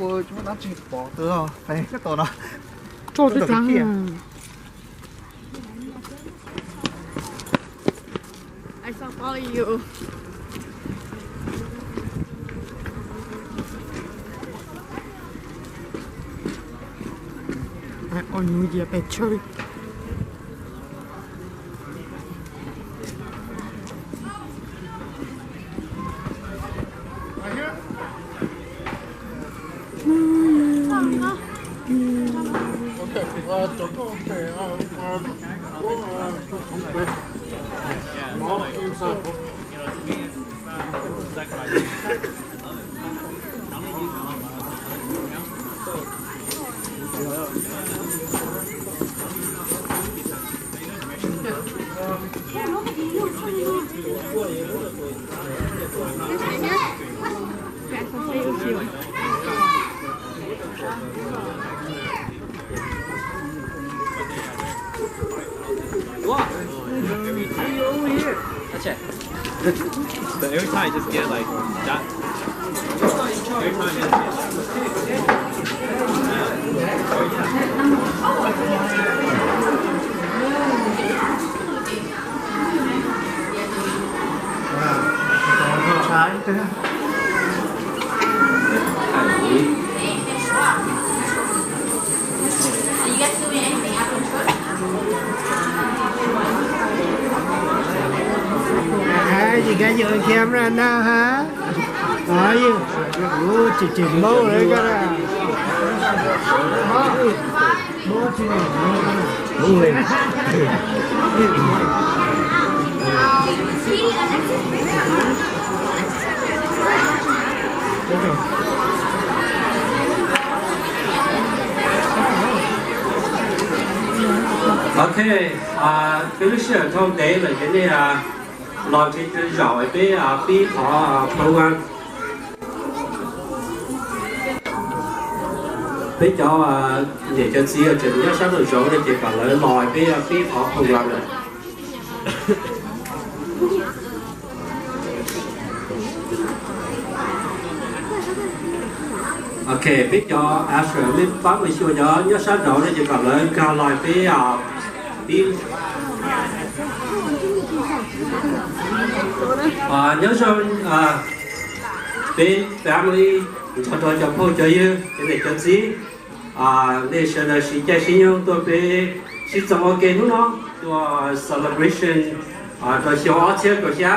Ua tsis muaj dab tsi pom tus fev koj tus no. Tso twb tsav. I saw follow you. Oj, nyuj yias pes tsawg li. Wow. Every time. That's it. But every time I just get like that. Every time I just get that. You got your camera now, huh? Are you? Ui, tsis tsis Hmoob li koj na. Ok, peb lub sij hawm dhau ntev lawm ces nej los nrhiav zaum peb pib qhov program. Peb cov niam cov txiv uas tseem nyob sab nraum zoov no ces kom lawv los peb pib qhov program lawm. Ok, peb cov usher, nej pab mus xyuas cov nyob sab nraud no ces kom lawv nkag los peb pib. Nyob zoo peb family, nrog rau cov phooj cov ywg, cov niam cov txiv, nej sawv daws siv caij siv nyoog tuaj peb sib txoos ua ke hnub no, ua celebration rau xyoo ob txhiab kaum xya,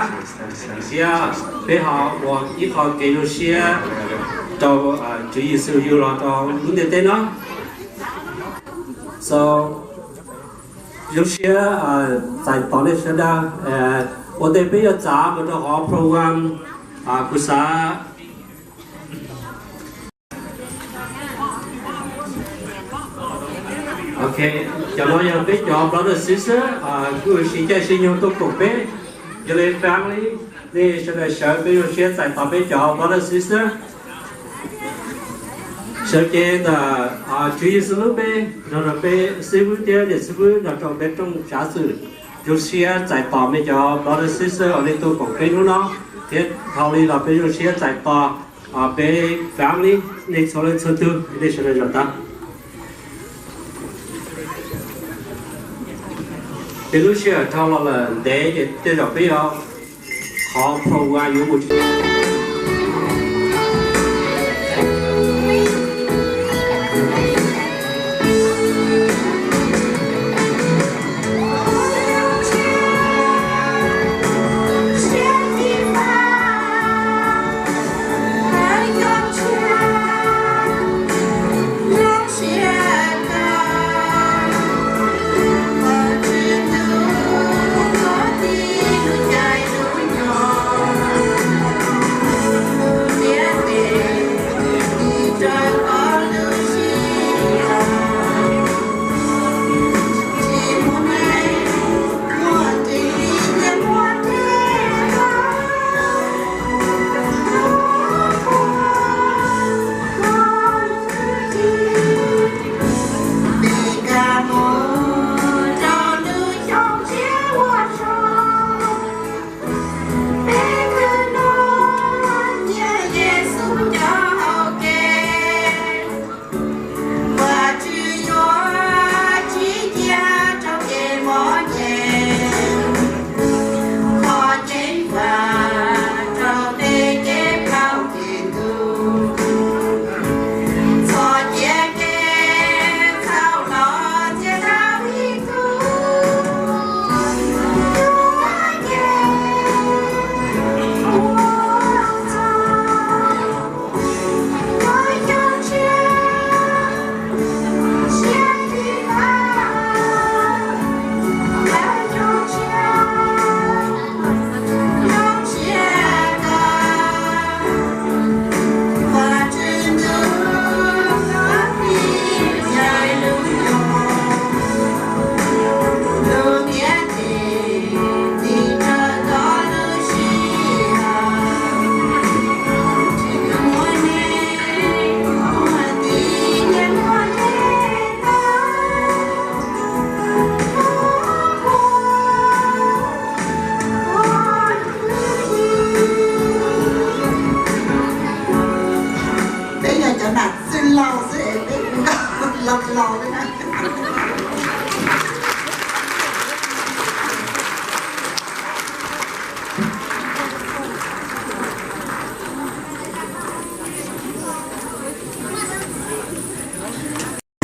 thiab peb ho ua ib qho kev zoo siab rau Tswv Yexus yug los rau lub ntiaj teb no. So, zoo siab txais tos nej sawv daws. Ua ntej peb yuav txav mus rau qhov program, kuv xav Ok, cov no yog peb cov brother sister, kuj siv caij siv nyoog tuaj koom peb. Yog li family, nej sawv daws sawv peb zoo siab txais tos peb cov brother sister. Sawv cev ntawm Tswv Yexus lub npe, nrog rau peb xib hwb thiab niam xib hwb nrog rau peb rooj tsav xwm, zoo siab txais tos nej cov brother sister uas nej tuaj koom peb hnub no, thiab dhau li los peb zoo siab txais tos peb family, nej txhua leej txhua tug, nej sawv daws zaum tau. Ces lub sij hawm dhau los lawm ntev ces tej zaum peb yuav, qhov program yuav mus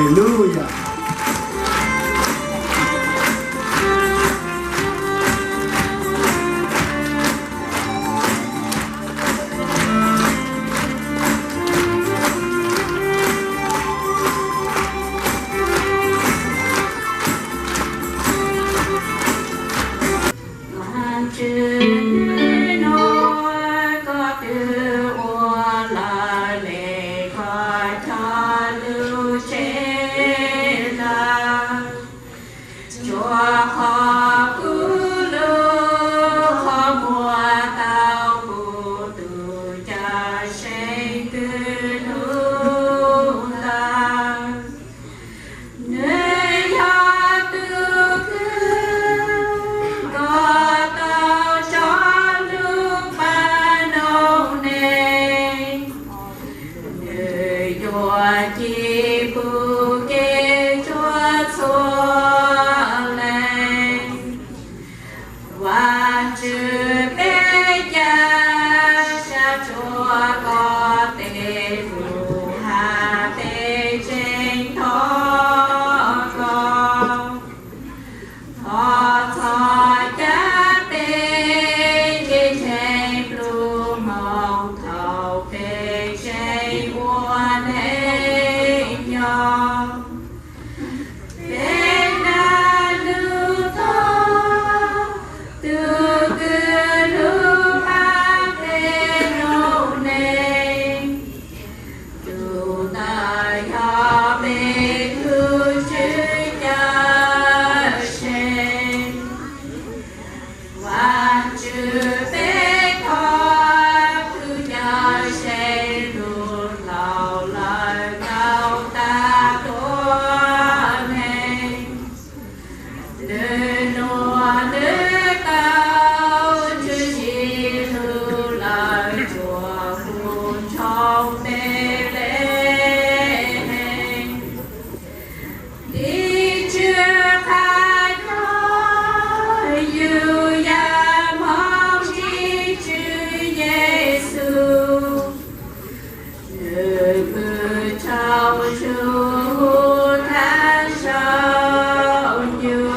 Haleluya. Vajtswv, hnub no koj twb ua lawm le koj cov lus tseg lawm. Tsuas qhov kuv lub qhov muag tau kuv tus Cawmseej kwv hnub ntawd. Nws yog tus kwv koj tau tso lub paj noob neej. Nws yuav cim pub kev tshuav txhua leej. Vajtswv peb cav sab tsuas koj tej lus hais peb tseem thov koj. Thov txhob cab peb kev ntseeg pluag hmoov thaum peb tseem ua neej nyob. Peb dag lus thov tus kwv hlub hab peb noob neej, tus ntawd yog peb tus Tswv Cawmseej. Vajtswv, peb thov tus Cawmseej lub hlau lawm tau tag tuab neeg. Nws nuav nws tau tshwm sim lub lawv tsuas hu ntsoo Npelehees. Tim tswv qab coj yug yam hmoov ntsib Tswv Yexus, nws pw rau ntug huv thaj saum ntuj.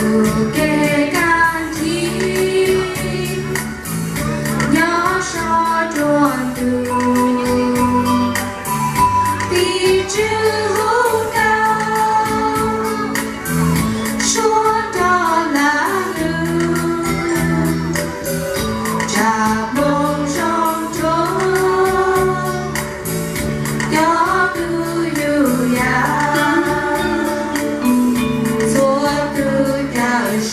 Tus kev kaj ntug nyob sab rua ntug, tim tswv hu tau suav rua lam lug, tsa moo zoo rua cov tug yug yam, txhua tug Cawmseej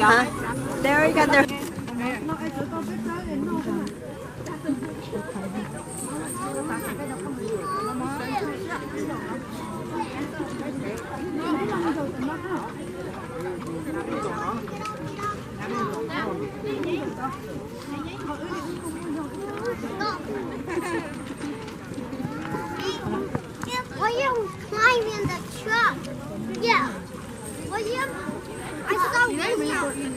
Hã? They already got their William was climbing the truck. Yeah. William, I saw William.